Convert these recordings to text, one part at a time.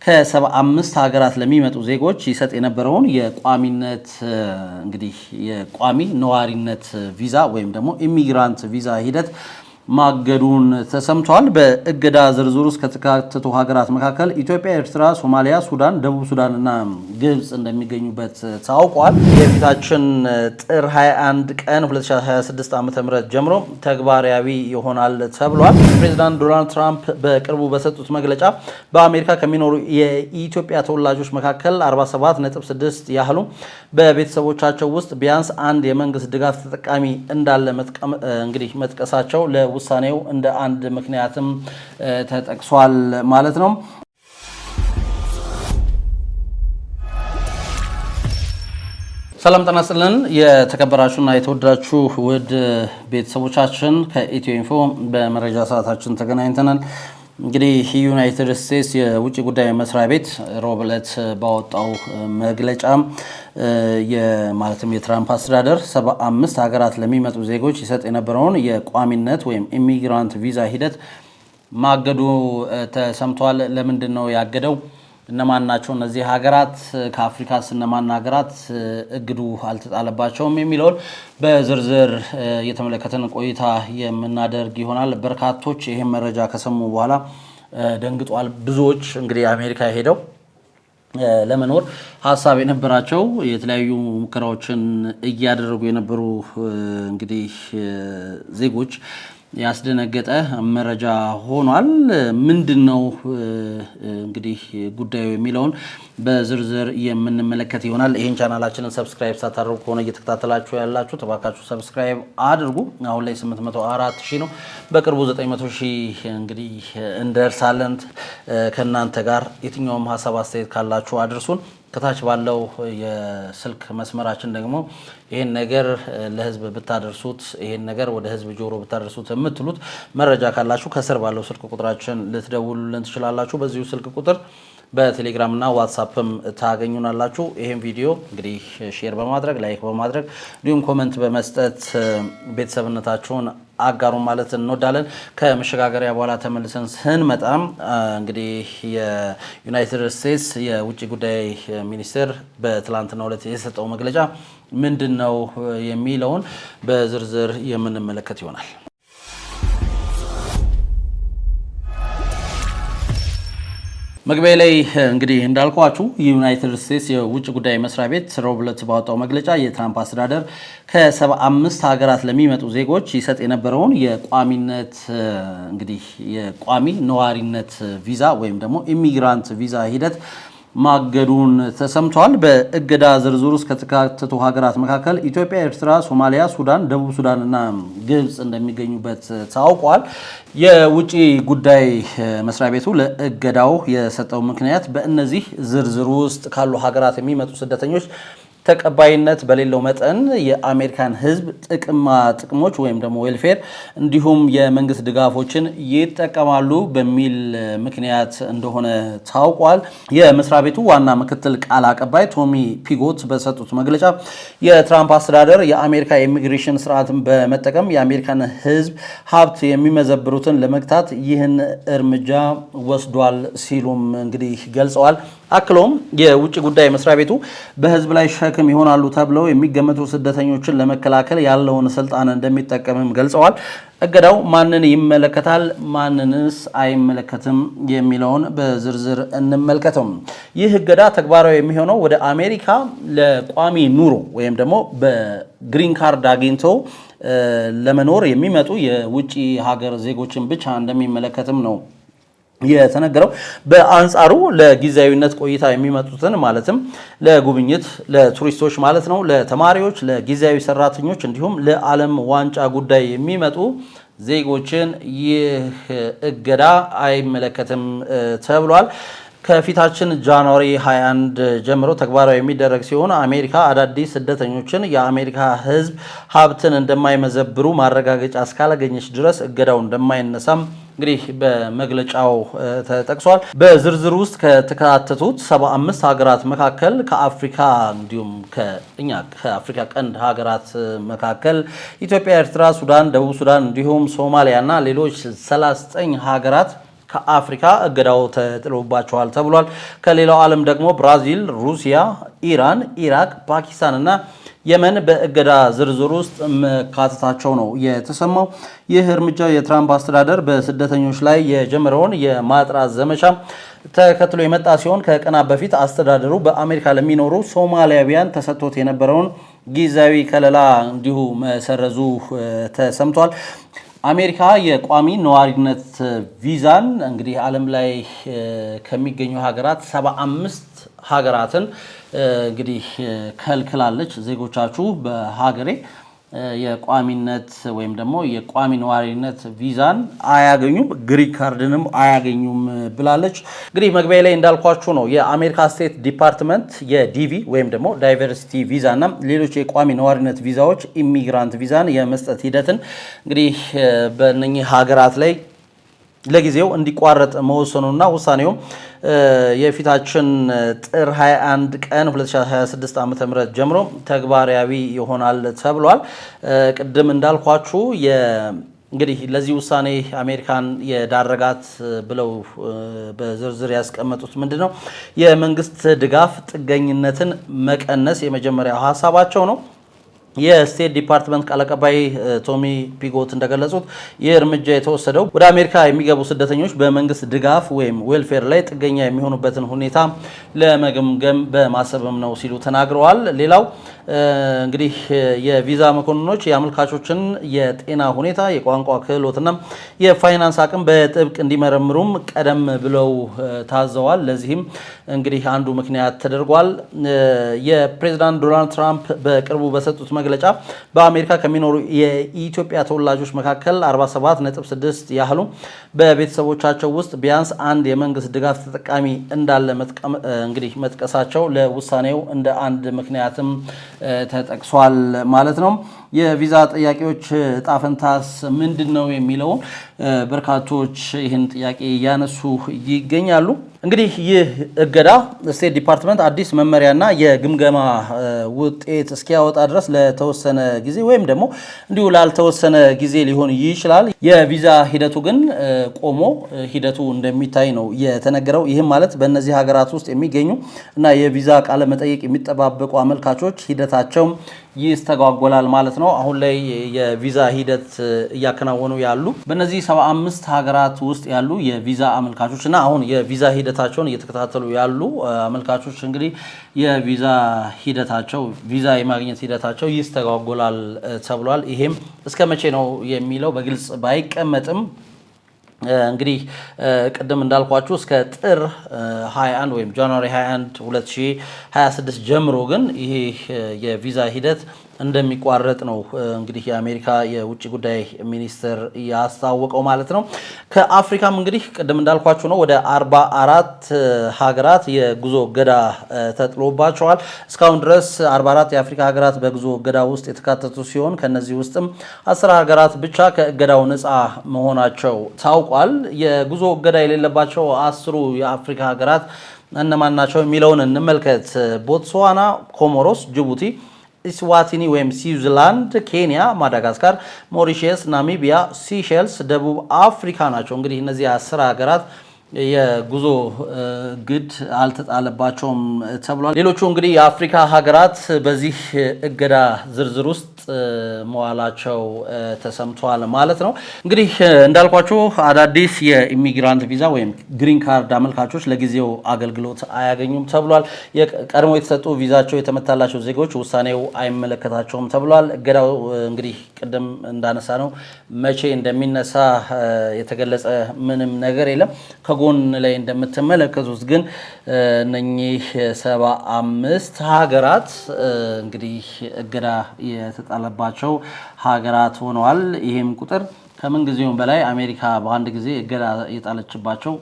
ከ75 ሀገራት ለሚመጡ ዜጎች ይሰጥ የነበረውን የቋሚነት እንግዲህ የቋሚ ነዋሪነት ቪዛ ወይም ደግሞ immigrant ቪዛ ሂደት ማገዱን ተሰምቷል። በእገዳ ዝርዝር ውስጥ ከተካተቱ ሀገራት መካከል ኢትዮጵያ፣ ኤርትራ፣ ሶማሊያ፣ ሱዳን፣ ደቡብ ሱዳን እና ግብፅ እንደሚገኙበት ታውቋል። የፊታችን ጥር 21 ቀን 2026 ዓ.ም ጀምሮ ተግባራዊ ይሆናል ተብሏል። ፕሬዚዳንት ዶናልድ ትራምፕ በቅርቡ በሰጡት መግለጫ በአሜሪካ ከሚኖሩ የኢትዮጵያ ተወላጆች መካከል 47.6 ያህሉ በቤተሰቦቻቸው ውስጥ ቢያንስ አንድ የመንግስት ድጋፍ ተጠቃሚ እንዳለ እንግዲህ መጥቀሳቸው ለውሳኔው እንደ አንድ ምክንያትም ተጠቅሷል ማለት ነው። ሰላም ጤና ይስጥልን። የተከበራችሁና የተወደዳችሁ ውድ ቤተሰቦቻችን፣ ከኢትዮ ኢንፎ በመረጃ ሰዓታችን ተገናኝተናል። እንግዲህ ዩናይትድ ስቴትስ የውጭ ጉዳይ መስሪያ ቤት ሮብ ዕለት ባወጣው መግለጫ ማለትም የትራምፕ አስተዳደር 75 ሀገራት ለሚመጡ ዜጎች ይሰጥ የነበረውን የቋሚነት ወይም immigrant ቪዛ ሂደት ማገዱ ተሰምቷል። ለምንድን ነው ያገደው? እነማን ናቸው እነዚህ ሀገራት? ከአፍሪካስ እነማን ሀገራት እግዱ አልተጣለባቸውም የሚለውን በዝርዝር እየተመለከትን ቆይታ የምናደርግ ይሆናል። በርካቶች ይህን መረጃ ከሰሙ በኋላ ደንግጧል። ብዙዎች እንግዲህ አሜሪካ ሄደው ለመኖር ሀሳብ የነበራቸው፣ የተለያዩ ሙከራዎችን እያደረጉ የነበሩ እንግዲህ ዜጎች ያስደነገጠ መረጃ ሆኗል። ምንድን ነው እንግዲህ ጉዳዩ የሚለውን በዝርዝር የምንመለከት ይሆናል። ይህን ቻናላችንን subscribe ሳታደርጉ ከሆነ እየተከታተላችሁ ያላችሁ እባካችሁ subscribe አድርጉ። አሁን ላይ 804 ሺህ ነው። በቅርቡ 900 ሺህ እንግዲህ እንደርሳለን። ከእናንተ ጋር የትኛውም ሀሳብ አስተያየት ካላችሁ አድርሱን። ከታች ባለው የስልክ መስመራችን ደግሞ ይህን ነገር ለህዝብ ብታደርሱት፣ ይህን ነገር ወደ ህዝብ ጆሮ ብታደርሱት የምትሉት መረጃ ካላችሁ ከስር ባለው ስልክ ቁጥራችን ልትደውሉልን ትችላላችሁ። በዚሁ ስልክ ቁጥር በቴሌግራም እና ዋትሳፕም ታገኙናላችሁ። ይህን ቪዲዮ እንግዲህ share በማድረግ፣ like በማድረግ እንዲሁም comment በመስጠት ቤተሰብነታችሁን አጋሩ ማለት እንወዳለን። ከመሸጋገሪያ በኋላ ተመልሰን ስንመጣም እንግዲህ የዩናይትድ ስቴትስ የውጭ ጉዳይ ሚኒስቴር በትላንትናው ዕለት የሰጠው መግለጫ ምንድን ነው የሚለውን በዝርዝር የምንመለከት ይሆናል። መግቢያ ላይ እንግዲህ እንዳልኳችሁ የዩናይትድ ስቴትስ የውጭ ጉዳይ መስሪያ ቤት ረቡዕ ዕለት ባወጣው መግለጫ የትራምፕ አስተዳደር ከ75 ሀገራት ለሚመጡ ዜጎች ይሰጥ የነበረውን የቋሚነት እንግዲህ የቋሚ ነዋሪነት ቪዛ ወይም ደግሞ immigrant ቪዛ ሂደት ማገዱን ተሰምቷል። በእገዳ ዝርዝር ውስጥ ከተካተቱ ሀገራት መካከል ኢትዮጵያ፣ ኤርትራ፣ ሶማሊያ፣ ሱዳን፣ ደቡብ ሱዳን እና ግብፅ እንደሚገኙበት ታውቋል። የውጭ ጉዳይ መስሪያ ቤቱ ለእገዳው የሰጠው ምክንያት በእነዚህ ዝርዝር ውስጥ ካሉ ሀገራት የሚመጡ ስደተኞች ተቀባይነት በሌለው መጠን የአሜሪካን ሕዝብ ጥቅማ ጥቅሞች ወይም ደግሞ welfare እንዲሁም የመንግስት ድጋፎችን ይጠቀማሉ በሚል ምክንያት እንደሆነ ታውቋል። የመስሪያ ቤቱ ዋና ምክትል ቃል አቀባይ ቶሚ ፒጎት በሰጡት መግለጫ የትራምፕ አስተዳደር የአሜሪካ የኢሚግሬሽን ስርዓትን በመጠቀም የአሜሪካን ሕዝብ ሀብት የሚመዘብሩትን ለመግታት ይህን እርምጃ ወስዷል ሲሉም እንግዲህ ገልጸዋል። አክለውም የውጭ ጉዳይ መስሪያ ቤቱ በህዝብ ላይ ሸክም ይሆናሉ ተብለው የሚገመቱ ስደተኞችን ለመከላከል ያለውን ስልጣን እንደሚጠቀምም ገልጸዋል። እገዳው ማንን ይመለከታል፣ ማንንስ አይመለከትም የሚለውን በዝርዝር እንመልከተው። ይህ እገዳ ተግባራዊ የሚሆነው ወደ አሜሪካ ለቋሚ ኑሮ ወይም ደግሞ በ green card አግኝቶ ለመኖር የሚመጡ የውጭ ሀገር ዜጎችን ብቻ እንደሚመለከትም ነው የተነገረው። በአንጻሩ ለጊዜያዊነት ቆይታ የሚመጡትን ማለትም ለጉብኝት፣ ለቱሪስቶች ማለት ነው፣ ለተማሪዎች፣ ለጊዜያዊ ሰራተኞች እንዲሁም ለዓለም ዋንጫ ጉዳይ የሚመጡ ዜጎችን ይህ እገዳ አይመለከትም ተብሏል። ከፊታችን January 21 ጀምሮ ተግባራዊ የሚደረግ ሲሆን አሜሪካ አዳዲስ ስደተኞችን የአሜሪካ ሕዝብ ሀብትን እንደማይመዘብሩ ማረጋገጫ እስካላገኘች ድረስ እገዳው እንደማይነሳም እንግዲህ በመግለጫው ተጠቅሷል። በዝርዝር ውስጥ ከተካተቱት 75 ሀገራት መካከል ከአፍሪካ እንዲሁም ከእኛ ከአፍሪካ ቀንድ ሀገራት መካከል ኢትዮጵያ፣ ኤርትራ፣ ሱዳን፣ ደቡብ ሱዳን እንዲሁም ሶማሊያ እና ሌሎች 39 ሀገራት ከአፍሪካ እገዳው ተጥሎባቸዋል ተብሏል። ከሌላው ዓለም ደግሞ ብራዚል፣ ሩሲያ፣ ኢራን፣ ኢራቅ፣ ፓኪስታን እና የመን በእገዳ ዝርዝር ውስጥ መካተታቸው ነው የተሰማው። ይህ እርምጃ የትራምፕ አስተዳደር በስደተኞች ላይ የጀመረውን የማጥራት ዘመቻ ተከትሎ የመጣ ሲሆን ከቀናት በፊት አስተዳደሩ በአሜሪካ ለሚኖሩ ሶማሊያውያን ተሰጥቶት የነበረውን ጊዜያዊ ከለላ እንዲሁ መሰረዙ ተሰምቷል። አሜሪካ የቋሚ ነዋሪነት ቪዛን እንግዲህ ዓለም ላይ ከሚገኙ ሀገራት 75 ሀገራትን እንግዲህ ከልክላለች። ዜጎቻችሁ በሀገሬ የቋሚነት ወይም ደግሞ የቋሚ ነዋሪነት ቪዛን አያገኙም፣ green card ንም አያገኙም ብላለች። እንግዲህ መግቢያ ላይ እንዳልኳችሁ ነው የአሜሪካ State Department የ DV ወይም ደግሞ diversity ቪዛ እና ሌሎች የቋሚ ነዋሪነት ቪዛዎች immigrant ቪዛን የመስጠት ሂደትን እንግዲህ በእነኚህ ሀገራት ላይ ለጊዜው እንዲቋረጥ መወሰኑና ውሳኔውም የፊታችን ጥር 21 ቀን 2026 ዓ.ም ጀምሮ ተግባራዊ ይሆናል ተብሏል። ቅድም እንዳልኳችሁ እንግዲህ ለዚህ ውሳኔ አሜሪካን የዳረጋት ብለው በዝርዝር ያስቀመጡት ምንድን ነው? የመንግስት ድጋፍ ጥገኝነትን መቀነስ የመጀመሪያው ሀሳባቸው ነው። የ State Department ቃል አቀባይ ቶሚ ፒጎት እንደገለጹት ይህ እርምጃ የተወሰደው ወደ አሜሪካ የሚገቡ ስደተኞች በመንግስት ድጋፍ ወይም welfare ላይ ጥገኛ የሚሆኑበትን ሁኔታ ለመገምገም በማሰብም ነው ሲሉ ተናግረዋል። ሌላው እንግዲህ የቪዛ መኮንኖች የአመልካቾችን የጤና ሁኔታ፣ የቋንቋ ክህሎትና የፋይናንስ አቅም በጥብቅ እንዲመረምሩም ቀደም ብለው ታዘዋል። ለዚህም እንግዲህ አንዱ ምክንያት ተደርጓል። የፕሬዚዳንት ዶናልድ ትራምፕ በቅርቡ በሰጡት መግለጫ በአሜሪካ ከሚኖሩ የኢትዮጵያ ተወላጆች መካከል 47.6 ያህሉ በቤተሰቦቻቸው ውስጥ ቢያንስ አንድ የመንግስት ድጋፍ ተጠቃሚ እንዳለ እንግዲህ መጥቀሳቸው ለውሳኔው እንደ አንድ ምክንያትም ተጠቅሷል ማለት ነው። የቪዛ ጥያቄዎች እጣ ፈንታስ ምንድን ነው የሚለውን በርካቶች ይህን ጥያቄ እያነሱ ይገኛሉ። እንግዲህ ይህ እገዳ State Department አዲስ መመሪያና የግምገማ ውጤት እስኪያወጣ ድረስ ለተወሰነ ጊዜ ወይም ደግሞ እንዲሁ ላልተወሰነ ጊዜ ሊሆን ይችላል። የቪዛ ሂደቱ ግን ቆሞ ሂደቱ እንደሚታይ ነው የተነገረው። ይህም ማለት በእነዚህ ሀገራት ውስጥ የሚገኙ እና የቪዛ ቃለ መጠይቅ የሚጠባበቁ አመልካቾች ሂደታቸው ይስተጓጎላል ማለት ነው። አሁን ላይ የቪዛ ሂደት እያከናወኑ ያሉ በእነዚህ 75 ሀገራት ውስጥ ያሉ የቪዛ አመልካቾች እና አሁን የቪዛ ሂደታቸውን እየተከታተሉ ያሉ አመልካቾች እንግዲህ የቪዛ ሂደታቸው ቪዛ የማግኘት ሂደታቸው ይስተጓጎላል ተብሏል። ይሄም እስከ መቼ ነው የሚለው በግልጽ ባይቀመጥም እንግዲህ ቅድም እንዳልኳችሁ እስከ ጥር 21 ወይም January 21 2026 ጀምሮ ግን ይሄ የቪዛ ሂደት እንደሚቋረጥ ነው እንግዲህ የአሜሪካ የውጭ ጉዳይ ሚኒስትር ያስታወቀው ማለት ነው። ከአፍሪካም እንግዲህ ቅድም እንዳልኳችሁ ነው ወደ 44 ሀገራት የጉዞ እገዳ ተጥሎባቸዋል። እስካሁን ድረስ 44 የአፍሪካ ሀገራት በጉዞ እገዳ ውስጥ የተካተቱ ሲሆን ከነዚህ ውስጥም 10 ሀገራት ብቻ ከእገዳው ነፃ መሆናቸው ታውቋል። የጉዞ እገዳ የሌለባቸው 10ሩ የአፍሪካ ሀገራት እነማን ናቸው የሚለውን እንመልከት። ቦትስዋና፣ ኮሞሮስ፣ ጅቡቲ፣ ኢስዋቲኒ ወይም ስዊዝላንድ፣ ኬንያ፣ ማዳጋስካር፣ ሞሪሺየስ፣ ናሚቢያ፣ ሲሼልስ፣ ደቡብ አፍሪካ ናቸው። እንግዲህ እነዚህ 10 ሀገራት የጉዞ እግድ አልተጣለባቸውም ተብሏል። ሌሎቹ እንግዲህ የአፍሪካ ሀገራት በዚህ እገዳ ዝርዝር ውስጥ መዋላቸው ተሰምቷል ማለት ነው። እንግዲህ እንዳልኳችሁ አዳዲስ የ immigrant ቪዛ ወይም green card አመልካቾች ለጊዜው አገልግሎት አያገኙም ተብሏል። ቀድሞ የተሰጡ ቪዛቸው የተመታላቸው ዜጎች ውሳኔው አይመለከታቸውም ተብሏል። እገዳው እንግዲህ ቅድም እንዳነሳ ነው መቼ እንደሚነሳ የተገለጸ ምንም ነገር የለም። ከጎን ላይ እንደምትመለከቱት ግን እነኚህ 75 ሀገራት እንግዲህ እገዳ የተጣለባቸው ሀገራት ሆነዋል። ይህም ቁጥር ከምን ጊዜውም በላይ አሜሪካ በአንድ ጊዜ እገዳ የጣለችባቸው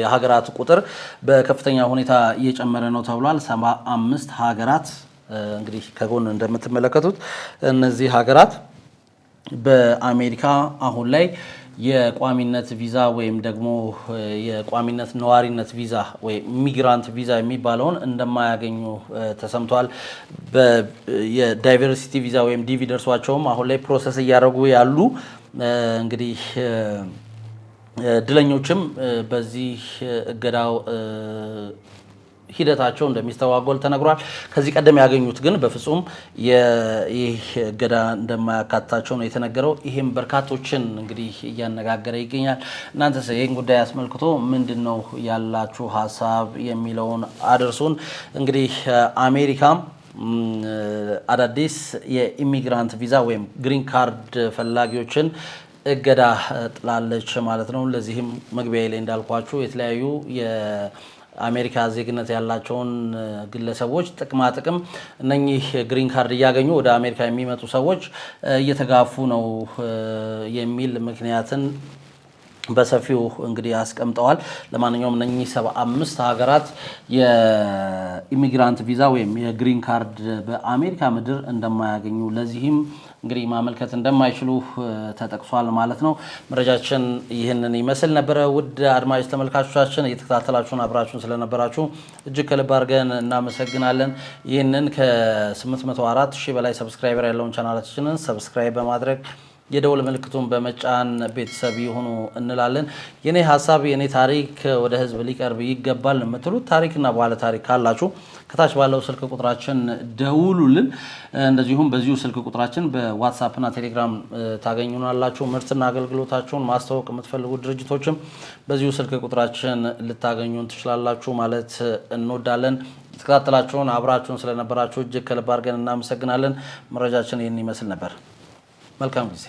የሀገራት ቁጥር በከፍተኛ ሁኔታ እየጨመረ ነው ተብሏል። 75 ሀገራት እንግዲህ ከጎን እንደምትመለከቱት እነዚህ ሀገራት በአሜሪካ አሁን ላይ የቋሚነት ቪዛ ወይም ደግሞ የቋሚነት ነዋሪነት ቪዛ ወይም immigrant ቪዛ የሚባለውን እንደማያገኙ ተሰምቷል። የ diversity ቪዛ ወይም DV ደርሷቸውም አሁን ላይ process እያደረጉ ያሉ እንግዲህ እድለኞችም በዚህ እገዳው ሂደታቸው እንደሚስተጓጎል ተነግሯል። ከዚህ ቀደም ያገኙት ግን በፍጹም ይህ እገዳ እንደማያካትታቸው ነው የተነገረው። ይህም በርካቶችን እንግዲህ እያነጋገረ ይገኛል። እናንተስ ይህን ጉዳይ አስመልክቶ ምንድን ነው ያላችሁ ሀሳብ የሚለውን አድርሱን። እንግዲህ አሜሪካም አዳዲስ የ immigrant ቪዛ ወይም green card ፈላጊዎችን እገዳ ጥላለች ማለት ነው። ለዚህም መግቢያ ላይ እንዳልኳችሁ የተለያዩ የአሜሪካ ዜግነት ያላቸውን ግለሰቦች ጥቅማ ጥቅም እነኚህ green card እያገኙ ወደ አሜሪካ የሚመጡ ሰዎች እየተጋፉ ነው የሚል ምክንያትን በሰፊው እንግዲህ አስቀምጠዋል። ለማንኛውም እነኚህ 75 ሀገራት የ immigrant ቪዛ ወይም የ green card በአሜሪካ ምድር እንደማያገኙ፣ ለዚህም እንግዲህ ማመልከት እንደማይችሉ ተጠቅሷል ማለት ነው። መረጃችን ይህንን ይመስል ነበረ። ውድ አድማጭ ተመልካቾቻችን፣ እየተከታተላችሁን አብራችሁን ስለነበራችሁ እጅግ ከልብ አድርገን እናመሰግናለን። ይህንን ከ804 ሺህ በላይ subscriber ያለውን ቻናላችንን subscribe በማድረግ የደወል ምልክቱን በመጫን ቤተሰብ ይሁኑ እንላለን። የኔ ሀሳብ፣ የኔ ታሪክ ወደ ህዝብ ሊቀርብ ይገባል የምትሉት ታሪክና ባለ ታሪክ ካላችሁ ከታች ባለው ስልክ ቁጥራችን ደውሉልን። እንደዚሁም በዚሁ ስልክ ቁጥራችን በዋትሳፕና ቴሌግራም ታገኙናላችሁ። ምርትና አገልግሎታችሁን ማስተዋወቅ የምትፈልጉ ድርጅቶችም በዚሁ ስልክ ቁጥራችን ልታገኙን ትችላላችሁ ማለት እንወዳለን። የተከታተላችሁን፣ አብራችሁን ስለነበራችሁ እጅግ ከልብ አድርገን እናመሰግናለን። መረጃችን ይህን ይመስል ነበር። መልካም ጊዜ።